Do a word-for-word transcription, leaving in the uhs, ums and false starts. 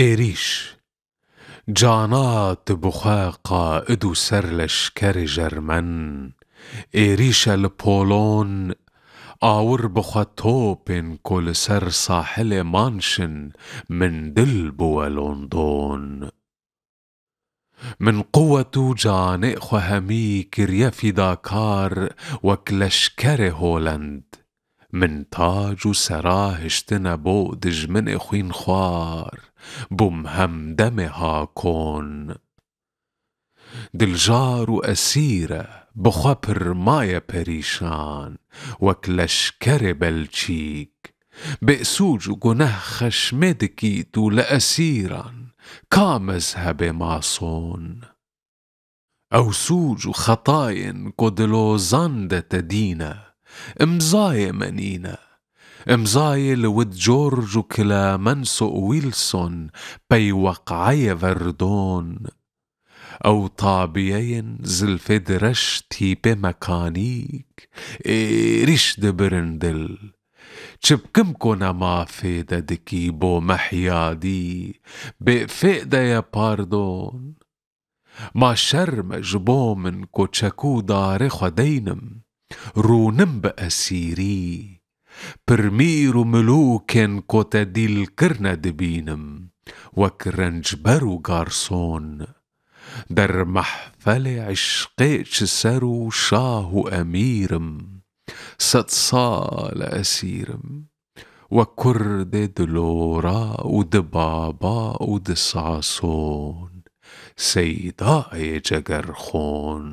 Êrîş. Cana tu bi xwe qaid û ser leşkerê jermen, êrîşe li polon, awir bi xwe topên ku li ser sahilê manşin, min dil bûwe London. Min quwet û canê xwe hemî kiriye fîdakar wek leşkerê Holend. Min tac û sera hiştine bo dijminê xwînxwar, bûm hemdemê Hakon. Diljar û esîr e, bi xwe pir maye perîşan, wek leşkerê Belçîk. Bêsûc û guneh xeşmê dikît û li esîran, ka mezhebê mason. Ew sûc û xetayên ku di Lozan de te dîne, imzayê me nîne. Imzayê Lewid George û Clemenceau û Wilson pey weqayê Verdon. Ew tabiyeyên zilfê direş tîpê mekanîk, êrîş dibirin dil. Çi bikim ku nema fêde dikî bo mehyadî, bê fêde ye pardon. Ma şerm e ji bo min ku çekû darê xwe deynim, rûnim bi esîrî. Pirmîr û milûkên ku te dîl kirine dibînim, wek rencber û garson. Der mehfelê eşqê çi ser û şah û emîr im, sed sal e esîr im. Wek kurdê dilora û di baba û di sason, seydayê cegerxon.